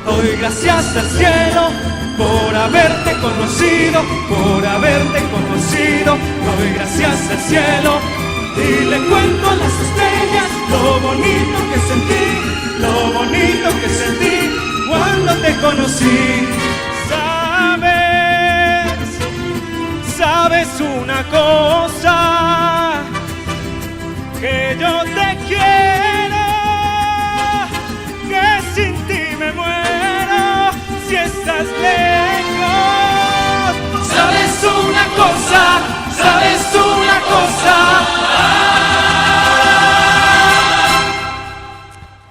Doy gracias al cielo por haberte conocido, por haberte conocido. Doy gracias al cielo y le cuento a las estrellas lo bonito que sentí, lo bonito que sentí cuando te conocí. Sabes, sabes una cosa, que yo te quiero, que sin ti me muero si estás lejos. Sabes una cosa, sabes una cosa.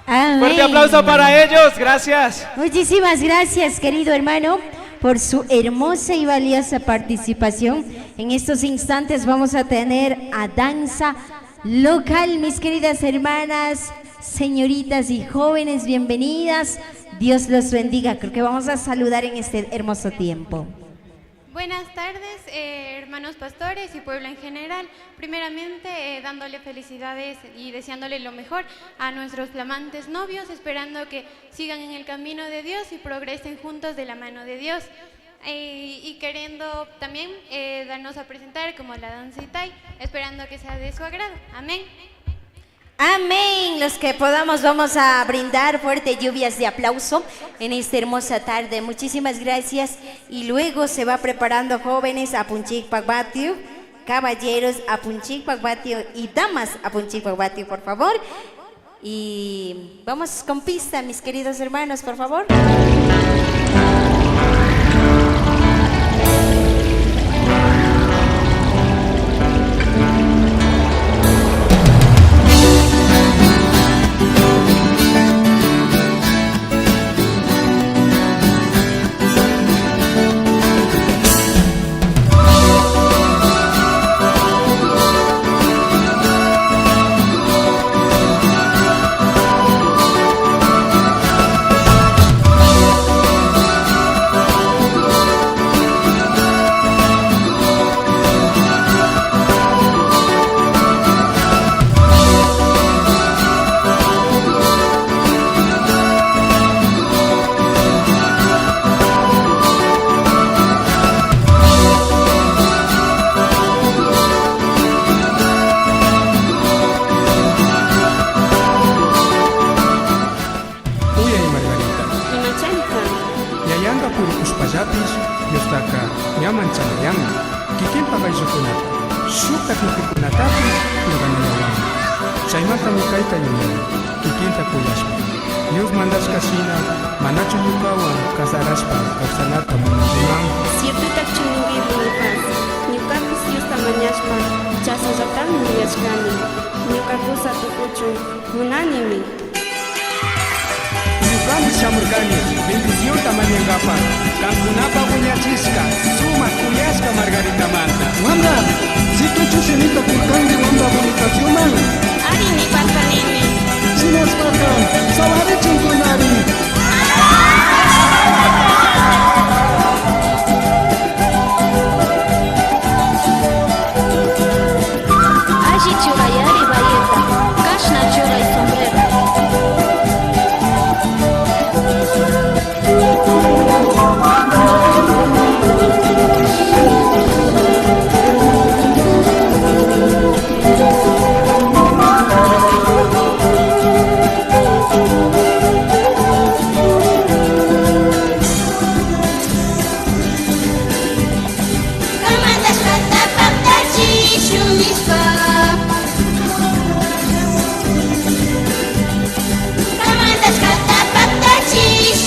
Amén. Fuerte aplauso para ellos, gracias. Muchísimas gracias, querido hermano, por su hermosa y valiosa participación. En estos instantes vamos a tener a danza local, mis queridas hermanas, señoritas y jóvenes, bienvenidas. Dios los bendiga. Creo que vamos a saludar en este hermoso tiempo. Buenas tardes, hermanos pastores y pueblo en general. Primeramente, dándole felicidades y deseándole lo mejor a nuestros flamantes novios, esperando que sigan en el camino de Dios y progresen juntos de la mano de Dios. Y queriendo también darnos a presentar como la danza Itay, esperando que sea de su agrado. Amén. Amén. Los que podamos vamos a brindar fuertes lluvias de aplauso en esta hermosa tarde. Muchísimas gracias. Y luego se va preparando jóvenes a Punchik Pagbatio, caballeros a Punchik Pagbatio y damas a Punchik Pagbatio, por favor. Y vamos con pista, mis queridos hermanos, por favor.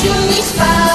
Shunishpa.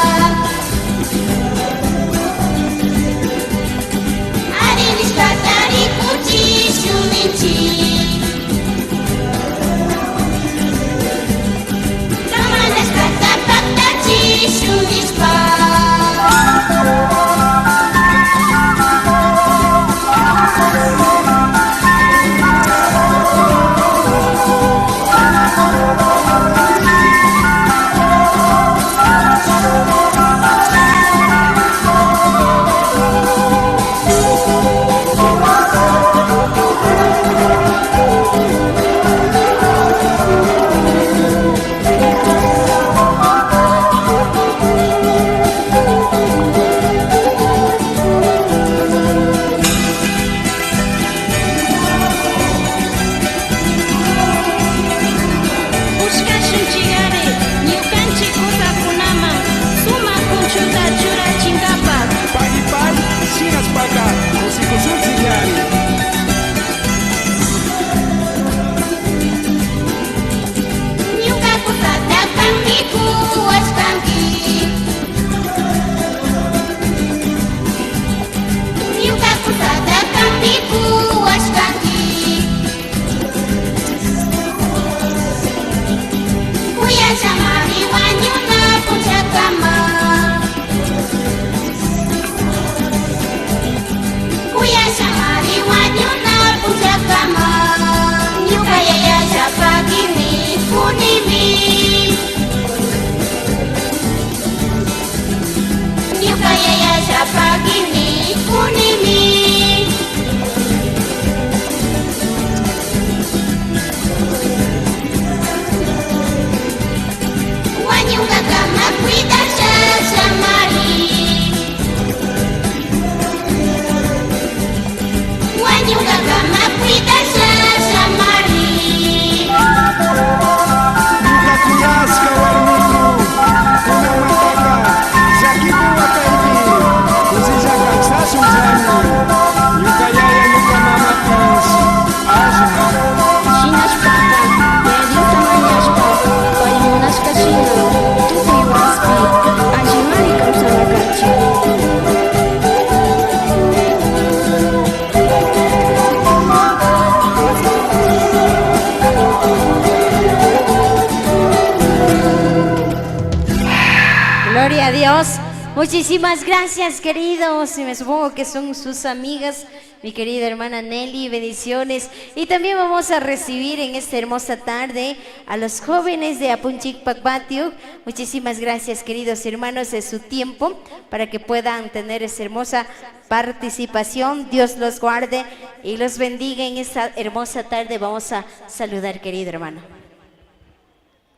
Gloria a Dios. Muchísimas gracias, queridos. Y me supongo que son sus amigas, mi querida hermana Nelly, bendiciones. Y también vamos a recibir en esta hermosa tarde a los jóvenes de Apunchik Pacbatiuk. Muchísimas gracias, queridos hermanos, de su tiempo para que puedan tener esa hermosa participación. Dios los guarde y los bendiga en esta hermosa tarde. Vamos a saludar, querido hermano.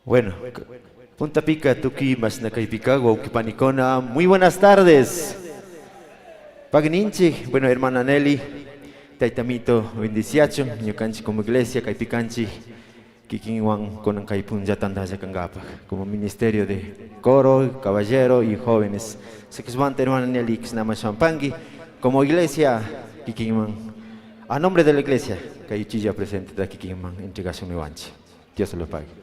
Bueno, Punta Pica, Tuki, Masnakaypika, Waukipanikona, muy buenas tardes. Pagninchi, bueno, hermana Nelly, Taitamito, bendiciacho, ñukanchi como iglesia, Kaipikanchi, Kikinwan, con Kaipunja Kangapa, como ministerio de coro, caballero y jóvenes. Sekiswante, hermana Nelly, Xnama Champangi, como iglesia, Kikinwan, a nombre de la iglesia, Kayuchilla presente de Kikinwan, entregación Iwanchi. Dios se lo pague.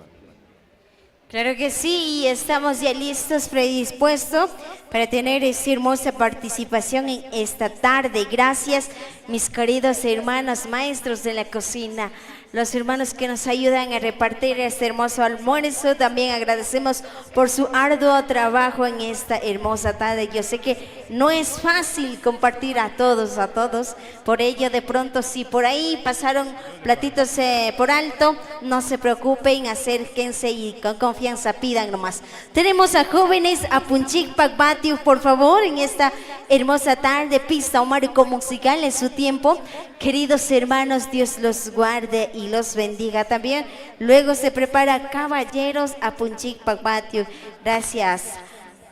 Claro que sí, y estamos ya listos, predispuestos para tener esta hermosa participación en esta tarde. Gracias, mis queridos hermanos maestros de la cocina, los hermanos que nos ayudan a repartir este hermoso almuerzo. También agradecemos por su arduo trabajo en esta hermosa tarde. Yo sé que no es fácil compartir a todos, a todos. Por ello, de pronto, si por ahí pasaron platitos por alto, no se preocupen, acérquense y con confianza pidan nomás. Tenemos a jóvenes a Punchik Pacbatiu, por favor, en esta hermosa tarde, pista o marco musical en su tiempo. Queridos hermanos, Dios los guarde y los bendiga también. Luego se prepara Caballeros a Punchik Pacbatiu. Gracias.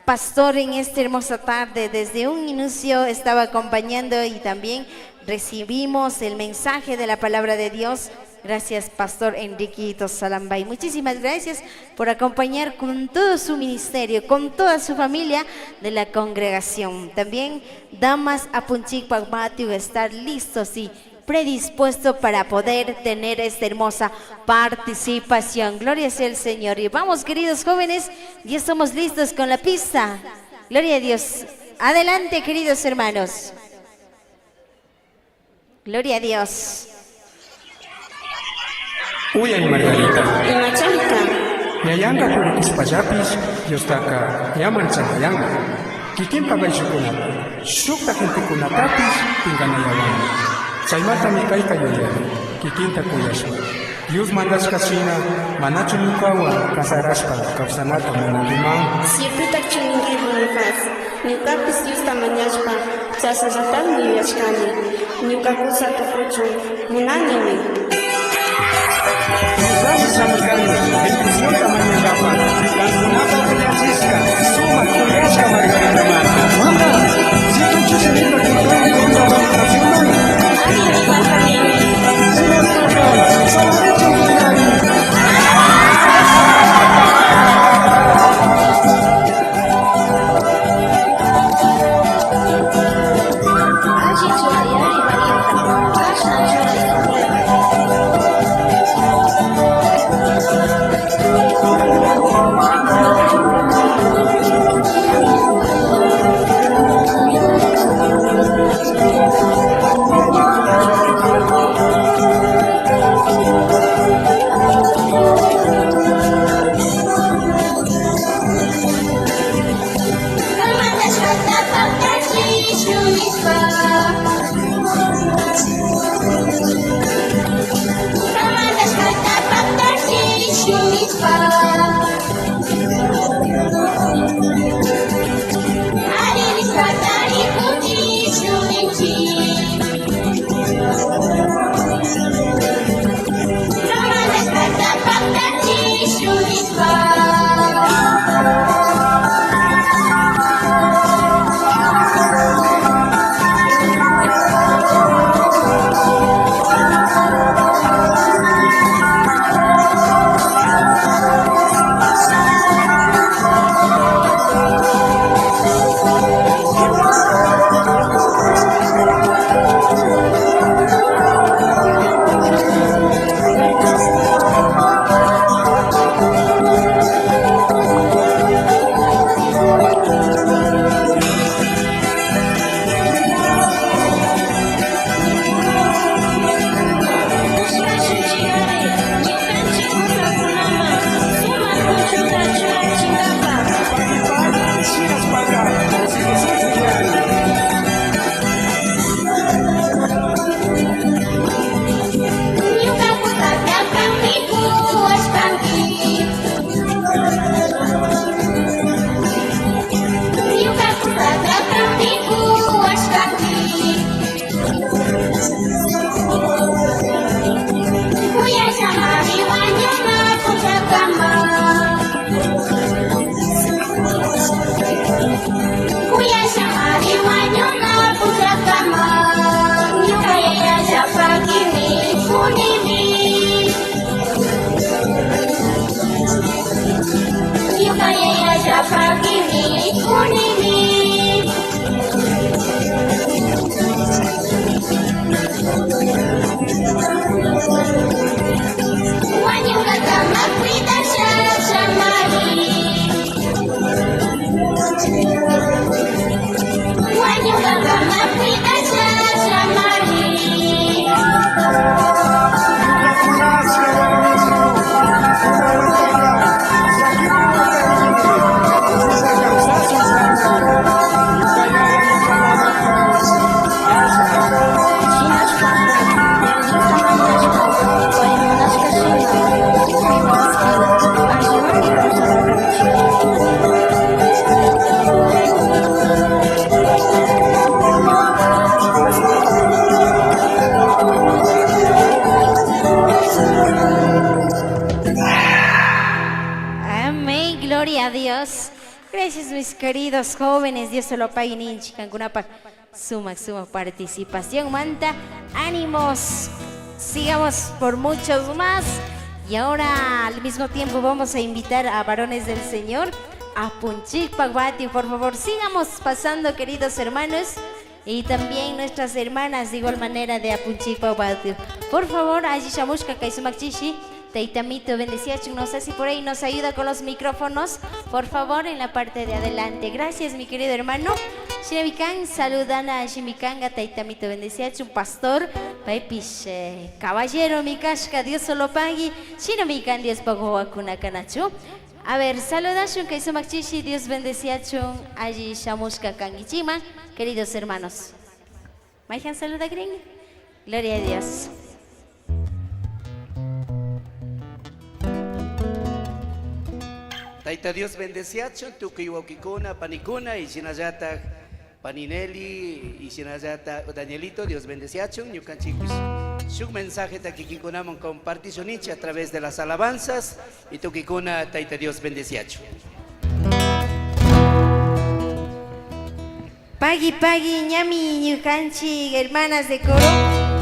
Pastor, en esta hermosa tarde, desde un inicio estaba acompañando y también recibimos el mensaje de la palabra de Dios. Gracias, Pastor Enriquito Salambay. Muchísimas gracias por acompañar con todo su ministerio, con toda su familia de la congregación. También, damas Apunchik Pagmatiu, estar listos y predispuestos para poder tener esta hermosa participación. Gloria sea el Señor. Y vamos, queridos jóvenes, ya estamos listos con la pista. Gloria a Dios. Adelante, queridos hermanos. Gloria a Dios. Uyay Margarita. Imachayka. Ñayanka purikushpallapish Diostaka ñaman chanayanka. Kikinpa ayllukunata, shukta gentekunatapish pinkanayawanmi. Chaymatami kayta yuyani, kikinta kuyashpa. Dios mandashka shina, manachu ñukawan kasarashpa kawsanata munankiman. Ciertotaqchu ninki Bonifaz. Ñukapish Diosta mañashpa chashnallatakmi yuyashkani. Ñuka kusa tukuchun munanimi. Ñukashi shamushkani bendicionta mañankapak, kankunata kuyachishka, sumak kuyashka Margaritamanta. Mama, ¿cierto chinita que contra la votación? Allichu ayari Marieta, kashna churay sombrero. mis queridos jóvenes. Dios se lo pague ninchi kankunapaj sumak sumak participación manta. Ánimos. Sigamos por muchos más. Y ahora al mismo tiempo vamos a invitar a varones del Señor a Punchik Paguati. Por favor, sigamos pasando, queridos hermanos. Y también nuestras hermanas de igual manera de Apunchik Paguati. Por favor, allí shamushka kaisumakchishi. Teitamito, bendeciachun. No sé si por ahí nos ayuda con los micrófonos. Por favor, en la parte de adelante. Gracias, mi querido hermano. Shinamikan, saludan a Shimikanga, Teitamito, bendeciachun, pastor, paipish, caballero, mi kashka, Dios solo pagui. Shinamikan, Dios pago kanachu. A ver, saludashun, kaisumakchishi, Dios bendeciachun, allí shamushka kangichima, queridos hermanos. Maijan saluda, Green. Gloria a Dios. Taita Dios bendeciachun, tukuy wawkikuna, panikuna, y shinallata panineli, y shinallata Danielito, Dios bendeciachun, ñukanchikpis. Shuk mensaje takikikunaman compartishunichi a través de las alabanzas, y tukikuna, Taita Dios bendeciachun. Pagui, pagui, ñami, ñukanchi, hermanas de coro,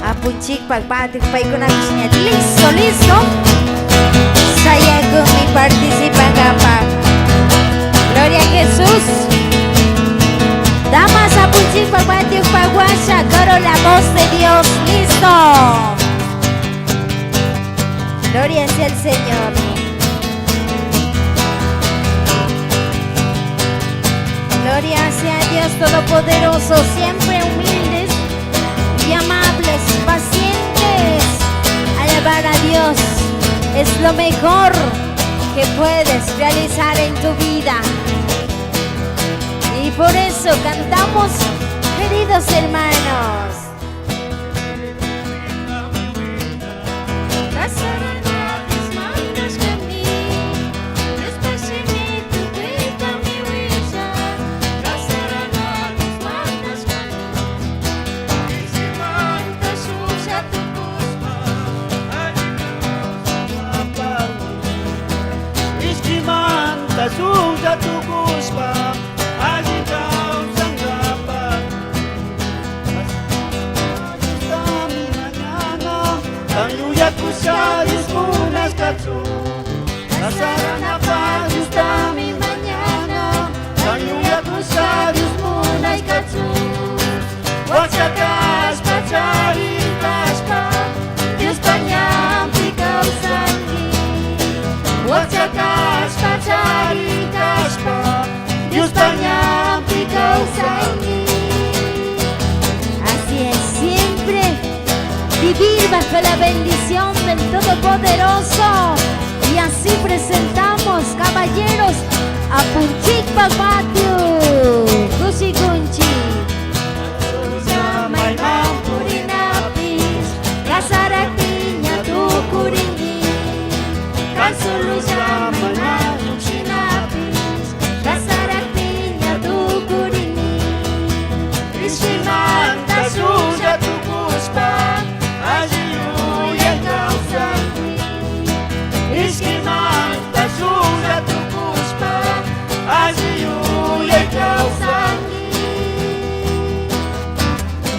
apunchik, pagbatik, paikuna, listo, listo. Sayagumi participan gapa. Gloria a Jesús. Damas apunchik, pagbatik, paguasha, coro la voz de Dios, listo. Gloria sea al Señor. Gloria sea a Dios Todopoderoso, siempre humildes y amables, pacientes. Alabar a Dios es lo mejor que puedes realizar en tu vida. Y por eso cantamos, queridos hermanos. Así es, siempre vivir bajo la bendición del Todopoderoso. Y así presentamos, caballeros, a Punchik Paguatiu, Kushikunchi.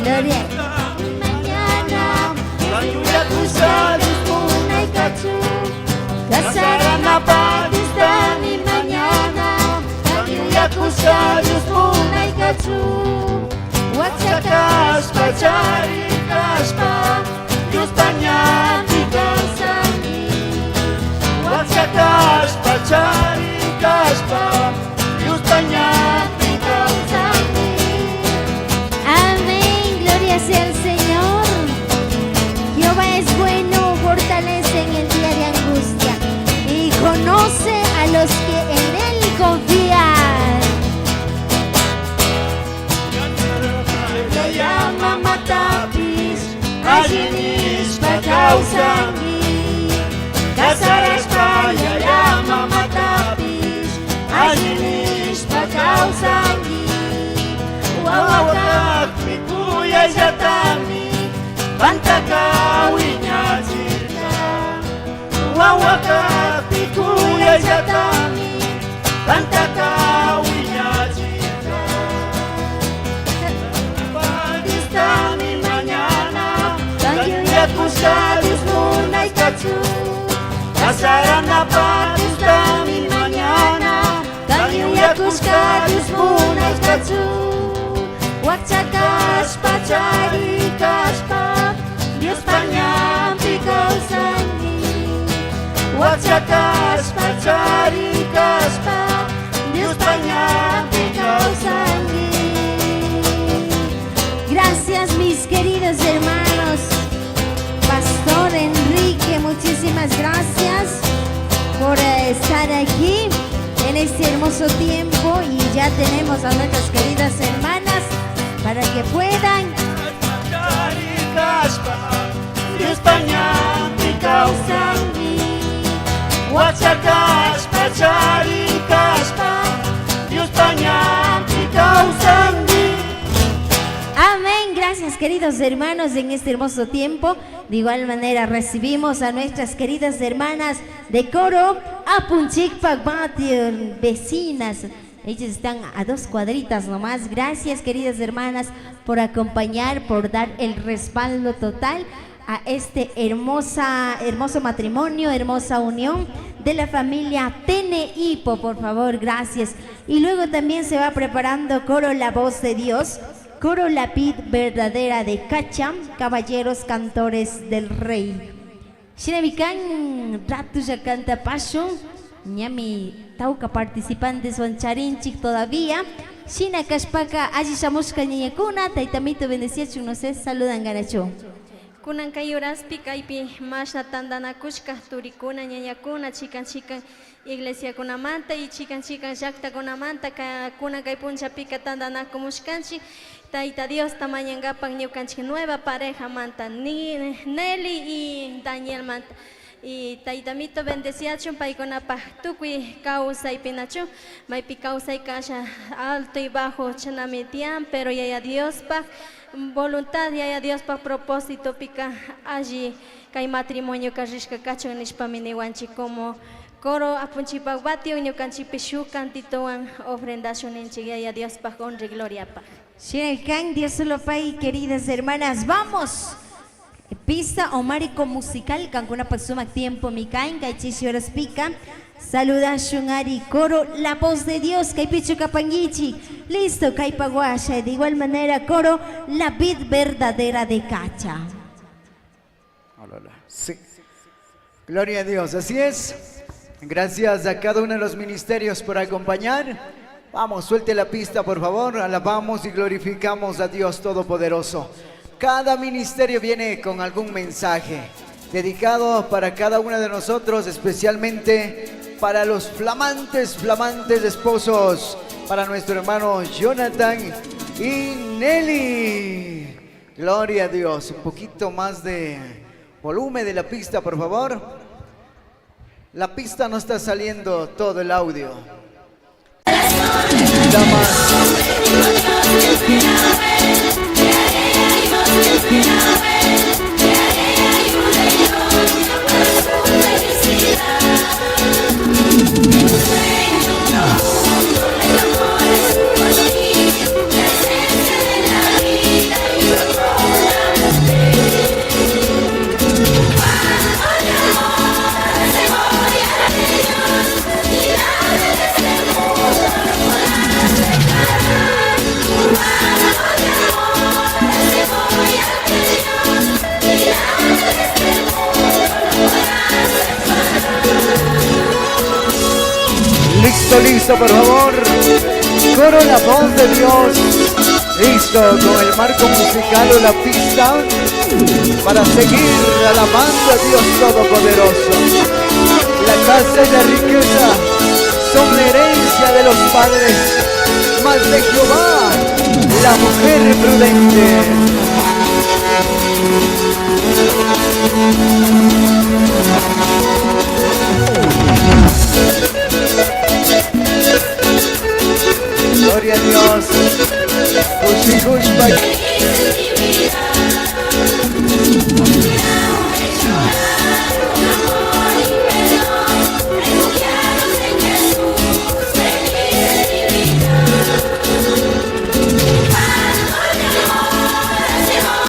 Gloria. Mañana, Amén, gloria sea al Señor. Jehová es bueno, fortalece en el día de angustia y conoce a los que en él confían. Casaranapaq Diostami mañana, Kan yuyakushka Dios munashkachu. Wakcha kashpa charik kashpa, Diospa ñanpi kawsanki. Wakcha kashpa charik kashpa, Diospa ñanpi kawsanki. Gracias, mis queridos hermanos. Pastor Enrique, muchísimas gracias por estar aquí en este hermoso tiempo y ya tenemos a nuestras queridas hermanas para que puedan Diospa ñanpi kawsanki. Wakcha kashpa charik kashpa, Diospa ñanpi kawsanki. Amén. Gracias, queridos hermanos, en este hermoso tiempo. De igual manera recibimos a nuestras queridas hermanas de coro Apunchikpak Bation, vecinas. Ellas están a 2 cuadritas nomás. Gracias, queridas hermanas, por acompañar, por dar el respaldo total a este hermoso matrimonio, hermosa unión de la familia Teneipo, por favor, gracias. Y luego también se va preparando coro La Voz de Dios, coro La Vid Verdadera de Cacham, Caballeros Cantores del Rey. Shinamikan, ratu ya canta pasho, ñami tauka participantes son charinchik todavía. Shina kashpaka, alli shamushka ñañakuna, taytamito bendeciachu, no sé, saludan ganachu. Kunan kay horaspi kaypi mashna tantanakushka turikuna ñañakuna chikan chikan iglesiakunamanta y chikan chikan llaktakunamanta kunan kay punchapika tantanakumushkanchik Tayta Diosta mañankapak ñukanchik nueva parejamanta Nelly y Danielmanta. Y Taytamito bendeciachun paykunapaj tukuy kawsaypinachu maypi kawsay kasha alto y bajo chanami tiyan, pero Yaya Diospaj voluntad, Yaya Diospaj propósito pika alli kay matrimonio karrishka kachun nishpami niwanchik como coro apunchipaj batio ñukanchikpi shuk cantitowan ofrendashun ninchik Yaya Diospaj honra y gloriapaj. Shirkan, Dios solo pay, queridas hermanas, vamos. Pista o marco musical, Cancuna sumak tiempo mi kain, kay horas pica. Saluda Shungari, coro, la voz de Dios, kay pichu kapanguichi. Listo, kay paguasha. De igual manera, coro, la vid verdadera de Cacha. Hola, hola. Sí. Gloria a Dios, así es. Gracias a cada uno de los ministerios por acompañar. Vamos, suelte la pista, por favor. Alabamos y glorificamos a Dios Todopoderoso. Cada ministerio viene con algún mensaje dedicado para cada uno de nosotros, especialmente para los flamantes, flamantes esposos, para nuestro hermano Jonathan y Nelly. Gloria a Dios. Un poquito más de volumen de la pista, por favor. La pista no está saliendo todo el audio. Damas. Listo, listo, por favor. Coro La Voz de Dios. Listo, con el marco musical o la pista para seguir alabando a Dios Todopoderoso. La casa y la riqueza son la herencia de los padres, mas de Jehová la mujer prudente.